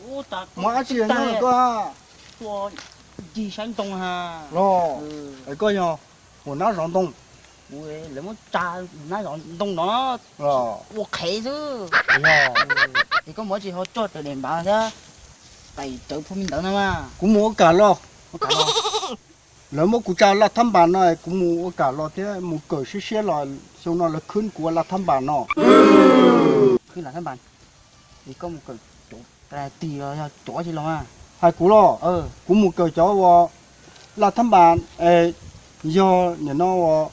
Mus dab tsi nyob koj? Ncig saib ntoo ha. Los, es koj yog mus nab zov ntoo? Lawv muab tsa nab zov ntoo no ua qhev xwb. Es koj mus dab tsi ho coj raws daim npav thiab tais rawv phua me ntawd no mas? Kuv mus ua kam los. Lawv muab kuv tsa laj thab npas no, kuv mus ua kam los thiab mus kawm siab siab los xyoo no lawv khwb kuv ua laj thab npas no. Khwb laj thab npas, es koj mus kawm cov tis los yog cov dab tsi los? Hais kuv los, kuv mus kawm cov uas laj thab npas, yog nim no uas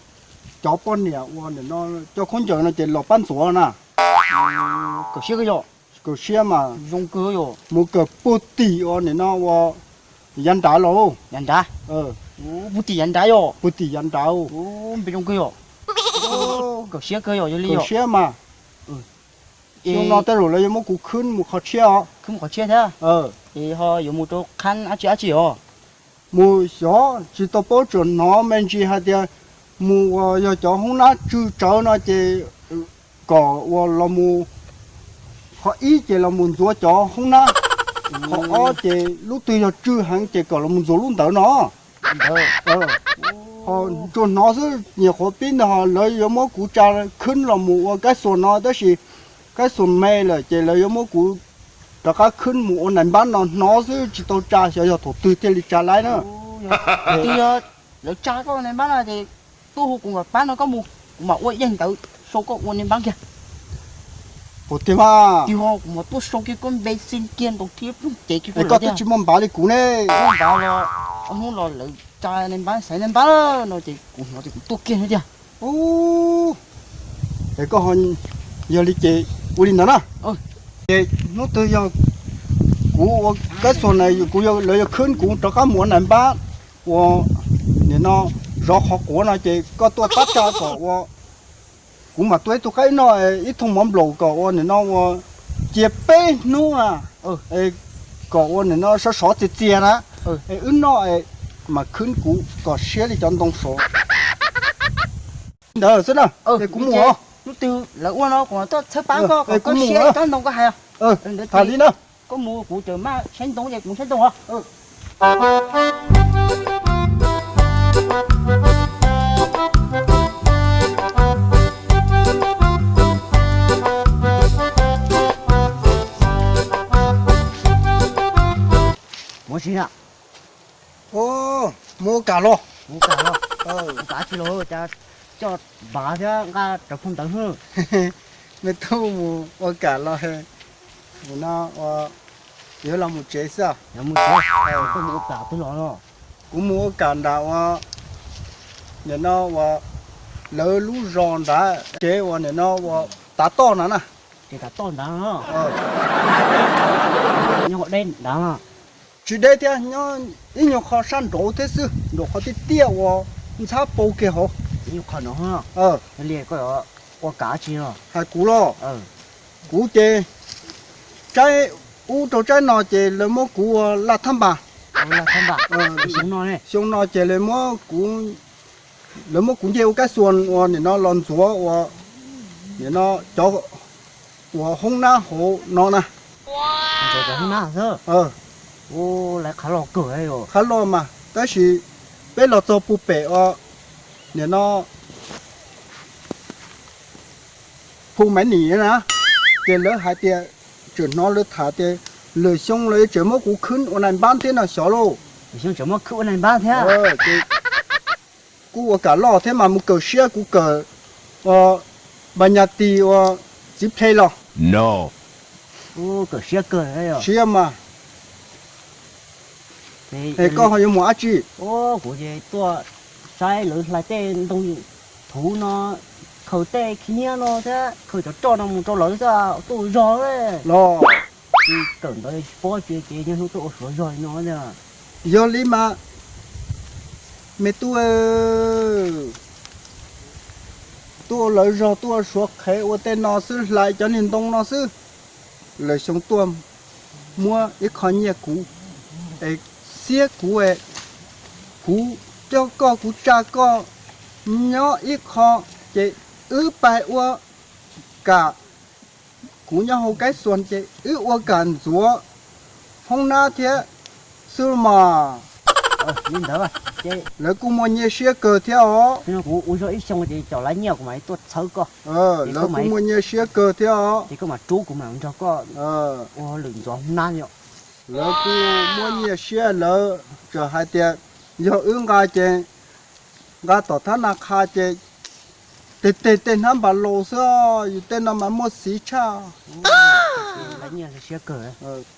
cov poj niam uas nim no coj khaub ncaws no ces los pab ntxuav na. Kawm siab kawg yom? Kawm siab mas. Zoo kawg yom? Mus kawm puag tim uas nim no uas yav nrad los. Yav nrad? Puag tim yav nrad yom? Puag tim yav nrad. Npe zoo kawg yom? Kawm siab kawg yom, yog li yom? Kawm siab mas. Xyoo no tej zaum lawv yuav muab kuv khwb mus qhov tshiab os. Khwb mus qhov tshiab thiab? Es ho yuav mus rau qhab dab tsi dab tsi os? Mus xyov tsis tau paub, tsuas hnov me ntsis hais tias mus uas yog cov hoob nab tsw tsawv no ces kom uas los mus, qhov ib ces los mus ntxuav cov hoob nab, qhov ob ces lub twg yog tsw heev ces kom los mus ntxuav lub ntawd no. Ho tsuas hnov xwb, nyuam qhuav pib ntawd ho lawv yuav muab kuv tsa khwb los mus ua kab xuas no tab sis kab xuas me lawm ces lawv yuav muab kuv rov qab khwb mus ua nais npab no, hnov xwb tsis tau tsa, xyov yog thaum twg thiaj li tsa laib na. Twb yog lawv tsa koj ua nais npab no ces tuaj hu kuv mam pab no koj mus, kuv mam ua ib yam ntawd sau koj ua nais npab kiag. Tiag mas, kuv mam tuaj sau kiag koj npe xi kiag ntaus thiab plooj cev kiag. Es koj twb tsis muaj npav li kuv ne. Muaj npav los, ob hnub los lawv tsa nais npab xaiv nais npab no ces kuv hnov ces kuv tuaj kiag thiab tiag. Es koj ho yog li ces ua li ntawd na. Ces hnub twg yog kuv ua kab xuas na, kuv, lawv yuav khwb kuv rov qab mus ua nais npab ua nim no zov qhov quav no ces koj tuaj pab tsa kom ua, kuv mam tuaj ib tug qaib noj ib thooj mov nplaum kom ua nim no ua cia peb hnub na, kom ua nim no sov sov txias txias na, es wb noj es mam khwb kuv kom siab li cov ntoo sov. Ntawd xwb na, es kuv mus os. Hnub twg lawv ua no kuv mam tuaj txhawb pab koj kom koj siab li cov ntoo koj hais. Tham li na. Koj mus, kuv tseem maj saib ntoo ces kuv saib ntoo os. Mus ua si na. Mus ua kam los. Mus ua kam los? Ua kam tsi los cas coj npav thiab nqa cov phau ntawv? Me tub, mus ua kam los, nim no ua yuav los mus tsev xwb. Mus tsev? Koj mus ua kam twg los no? Kuv mus ua kam nram ua, nim no ua lawv lub zos nrad, tsev ua nim no ua tav toj nrad na. Tsev tav toj nrad no? Nyob hauv deb nrad no? Tsis deb thiab, nyob ib nyuag qho sab nraud thiab xwb, nraum qhov tiaj tiaj ua ntxhab pau kiag hauv. Ib nyuag qho no? Li koj ua kam tsi no? Hais kuv los? Kuv ces tsaib ub rau tsaib no ces lawv muab kuv ua laj thab npas. Xyoo no ces lawv muab kuv, lawv muab kuv nce ua kab xuas ua nim no los ntxuav ua nim no cov ua hoob nab hauv no na. Ntxuav cov hoob nab xwb? Lawv qhab loj kawg. Qhab loj mas tab sis peb los txog puag pem ua nim no phu maiv nim na, ces lawv hais tias, tseem hnov lawv tham tias lwm xyoo lawv yuav tseem muab kuv khwb ua nais npab thiab no xyov lauj. Lwm xyoo tseem muab khwb ua nais npab thiab? Ces kuv ua kam loj thiab mas mus kawm siab, kuv kawm npas nyas tis ua txiv plhe los. Kawm siab kawg. Siab mas. Es koj ho yuav mus dab tsi? Kuv ces tuaj saib lawv hlais tej ntoo thuv no, Khaws tej khib nyiab no thiab khaws cov roj no mus rau lawv xwb, tuaj ua zog los. Tsis kawm ntawv tsis paub ces, ces niaj hnub tuaj ua suav zog li no. Yog li mas me tub, tuaj ua lawv zog tuaj ua suav qhev ua tej no xwb, hlais cov niag ntoo no xwb. Lwm xyoo tuaj muab ib qho nyiaj kuv, es xiab kuv, kuv coj koj kuv tsa koj nyob ib qho, ces wb pais ua kam, kuv nyob hauv kaib xuas ces wb ua kam ntxuav hoob nab thiab xwb mas. Lawv kuj muaj nyiaj siab kawg thiab os. Kuv ua zog ib xyoo ces cov lab nyiaj kuv mam li tuaj txhawb koj. Lawv kuj muaj nyiaj siab kawg thiab os. Ces koj mam rub kuv mam nrog koj ua lwm ntxuav hoob nab yom. Lawv kuj muaj nyiaj siab, lawv txawm hais tias yog wb nqa ces nqa tom thab na qha ces tes tes tej hnab npas laus xwb, yus tej no mas muaj xiv tshaj.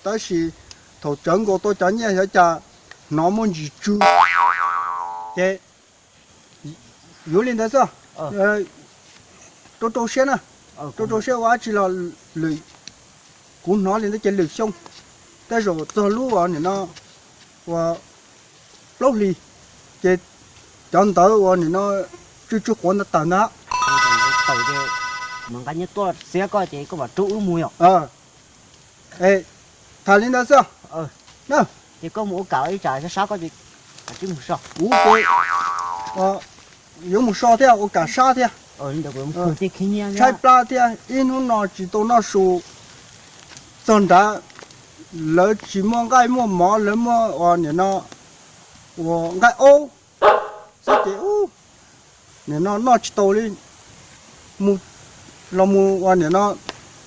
Tab sis thaum tsawv nkaus tau cov nyiaj xyov cas hnov muaj ntsis tsw, ces yuav li ntawd xwb. Rau rau siab na, rau rau siab ua dab tsi los lwm, kuv hnov li ntawd ces lwm xyoo, tej zaum txog lub uas nim no uas plaub hlis, ces cov ntawd uas nim no tsw tsw quav ntawd tawm ntag. Tawm ces mam nqa nyiaj tuaj xiab koj ces koj mam rub wb mus yom. Tham li ntawd xwb. Ces koj mus ua kam ib tsam sab sab koj ces kuv ces yuav mus so thiab ua kam sab thiab, tshaib plab thiab ib hnub no tsis tau noj su. Txog nrad lawv tsis muaj nqaij muaj mov, lawv muaj uas nim no uas nqaij aub xwb ces nim no noj tsis tau li. Mus los mus uas nim no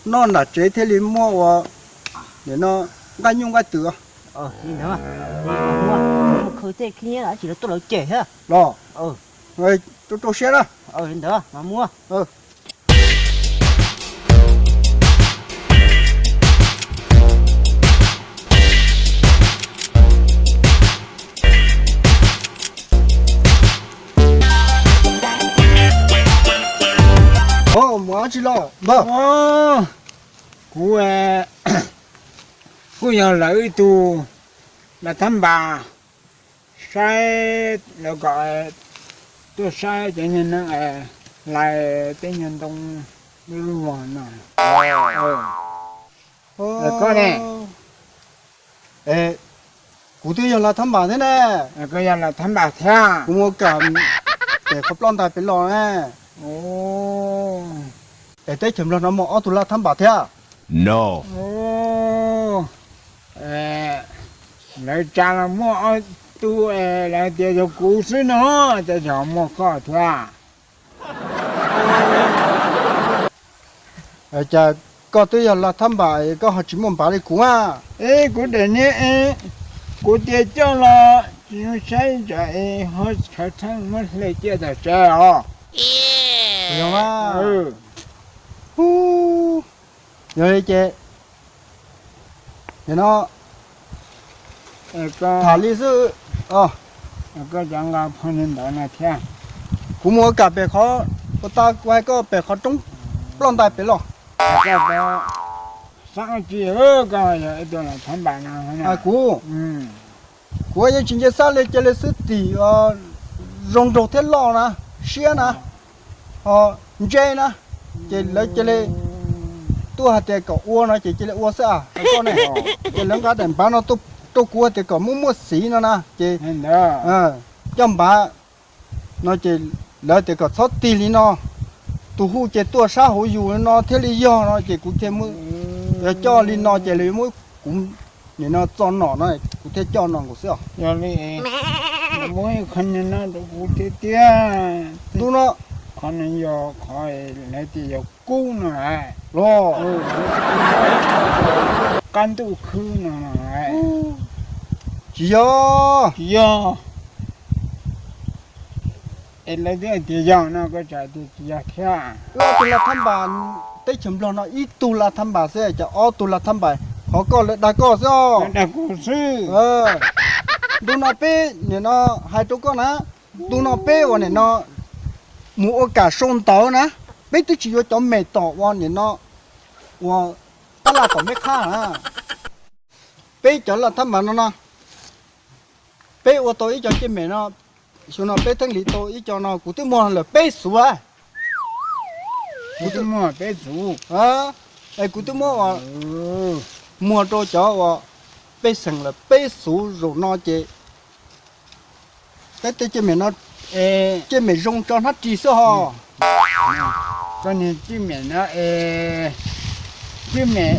noj nram tsev thiaj li muaj uas nim no nqaij nyuj nqaij twm. Mus khaws tej khib nyiab dab tsi los tuaj lawv cem thiab los. Rau rau siab na. Li ntawd mas mus. Mus dab tsi los npawg? Kuv kuj yog lawv ib tug laj thab npas, saib lawv kom tuaj saib cov nyuag neeg hlais tej nyuag ntoo lub luag no. Koj ne? Kuv twb yog laj thab npas thiab ne. Koj yog laj thab npas thiab? Kuv mus kam pem qhov ploj ntais pem los ne. Es teb chaws Nplog no muaj ob tug laj thab npas thiab? Lawv tsa los muaj ob tug, lawv tias yog kuv xwb no, cas yog muaj koj thiab? Cas koj twb yog laj thab npas koj ho tsis muaj npav li kuv a? Kuv daim niag, kuv tias coj los tsis zoo saib tsam ho sawv tsees muab hle ciaj tom tsev os. Yog li ces nim no tham li xwb, kuv mus ua kam pem qhov, ua ta kuv hais koj pem qhov roob ploj ntais pem los. Kuv, kuv yeej tsis nce xab li, cia li xwb tim zoo nraug thiab loj na, siab na, ho ntse na, ces lawv cia li tuaj hais tias kom ua no ces cia li ua xwb a. Koj ne, ces lawv nqa daim npav no rau kuv hais tias kom muaj muaj xiv no na, ces coj npav no ces lawv tias kom txhob tig li no, tus hu ces tuaj sab hauv yus no thiaj li yog no ces kuv thiaj coj li no ces lawv muab kuv nim no txo nom no kuv thiaj coj no nkaus xwb os. Yog li, muab qhov no rau kuv tiag tiag. Ntu no, qhov no yog qhov lawv tias yog kub no los, qab ntuj khwb no los. Tsis yog. Tsis yog. Es lawv twb hais tias yog no koj tseem tias tsis yog thiab. Wb ob tug laj thab npas, teb chaws Nplog no ib tug laj thab npas xwb ces ob tug laj thab npas qhov koj lawv dag koj xwb os. Dag kuv xwb. Ntu no peb nim no hais rau koj na, ntu no peb uas nim no mus ua kam sau ntawv na. Peb twb tsis yuav cov mem tom uas nim no uas tab laj tom meb qhab na. Peb cov laj thab npas no no, peb ua tau ib co ceg mem no, xyoo no peb theej li tau ib co no kuv twb muag lawm peb xuv. Kuv twb muag peb xuv. Es kuv twb muab uas muag rau cov uas pej xeem lawm peb xuv zaum no ces peb tej ceg mem no, ceg mem zoo tso hnab ris xwb ho. Koj niag cwj mem no, cwj mem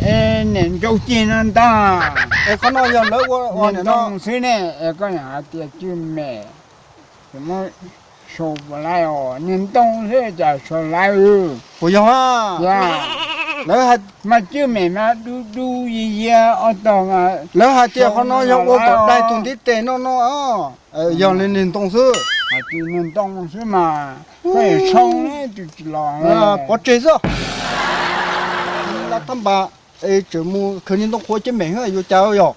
niam nraug ceg no ntag. Es qhov no yog lawv ua ua niam no xwb ne, koj niam hais tias cwj mem, muab sau lawm os, niag ntoo xwb cas sau lawm. Puas yog? Lawv hais mas cwj mem mas du du yig yig ob tog mas. Lawv hais tias qhov no yog ua kom dai tus ntiv tes no no. Yog li niag ntoo xwb. Hais tias niag ntoo xwb mas, koj yuav sau ne tus tsis los. Pov tseg xwb. Laj thab npas, es tseem mus khwv niag ntoo qhuav cwj mem yuav cas yog.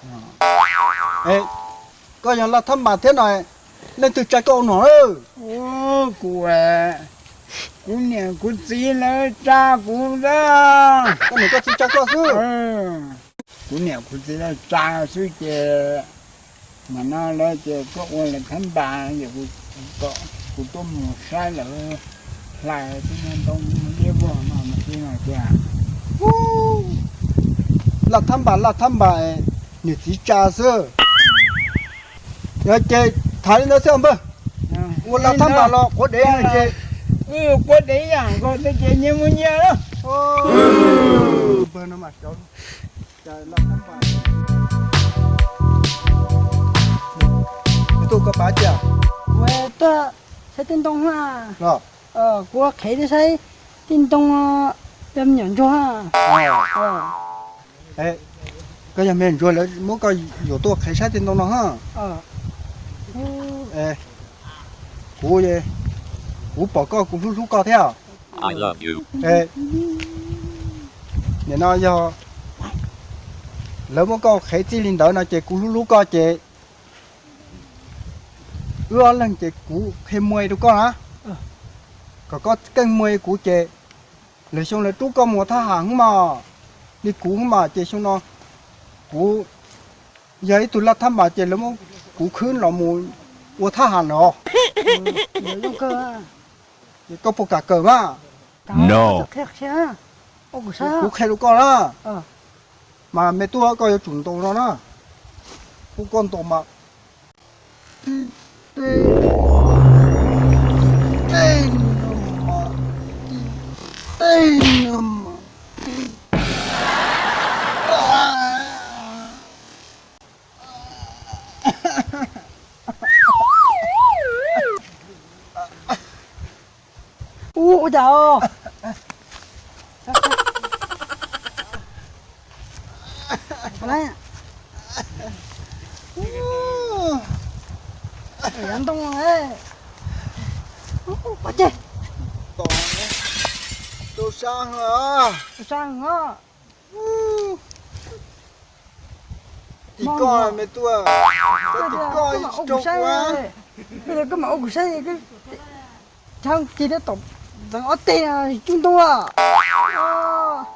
Koj yog laj thab npas thiab no, leej twg tsa koj ua nom? Kuv, kuv niam kuv txiv lawv tsa kuv ntag. Koj niam koj txiv tsa koj xwb. Kuv niam kuv txiv lawv tsa xwb ces, mas no lawv ces koj ua laj thab npas es kuv tuaj mus saib lawv hlais tej ntoo liab vog no mas xwb no tiag. Laj thab npas laj thab npas, niam txiv tsa xwb. Yog ces tham li ntawd xwb npawg. Ua laj thab npas los quav dev ces, quav dev yam nkaus ces nyias mus nyias. Tuaj koj pab tiag. Kuv tuaj saib tej ntoo na. Kuv qhev saib tej ntoo, cov me nyuam ntsuag. Koj yog me nyuam ntsuag lawv muab koj yuam tuaj qhev saib tej ntoo no ha. Kuv, kuv pom koj kuv hlub hlub koj thiab. Nim no yog lawv muab koj qhev txij li ntawd no ces kuv hlub hlub koj ces wb ob leeg ces kuv qhia muaj rau koj na, kom koj keej muaj kuv ces lwm xyoo lawv rub koj mus ua thab ham hwb mas, li kuv hwb mas ces xyoo no kuv yog ib tug laj thab npas ces lawv muab kuv khwb los mus ua thab ham lawm os. Ces koj puas kam kawm mas? Kuv qhia rau koj na, mas me tub koj yuav tsum ntaus no na, kuv koj ntaus mas Ua cas? Yav ntoo, pov tseg. Rau sab heev os. Tim koj me tub, tim koj ib tsis rau kuv. Koj mam ua kuv saib, tshab kis thiab tom ntxeev ob teg cub ntoo.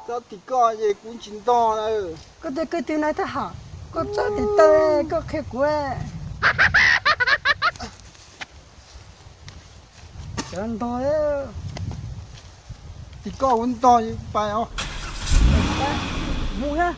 Txhob tim koj es kuv tsis ntog na. Koj tej kwv tij na thab ham, koj txhob tim taw, koj qhia kuv. Cov ntog, tim koj kuv ntog pais os. Mus na.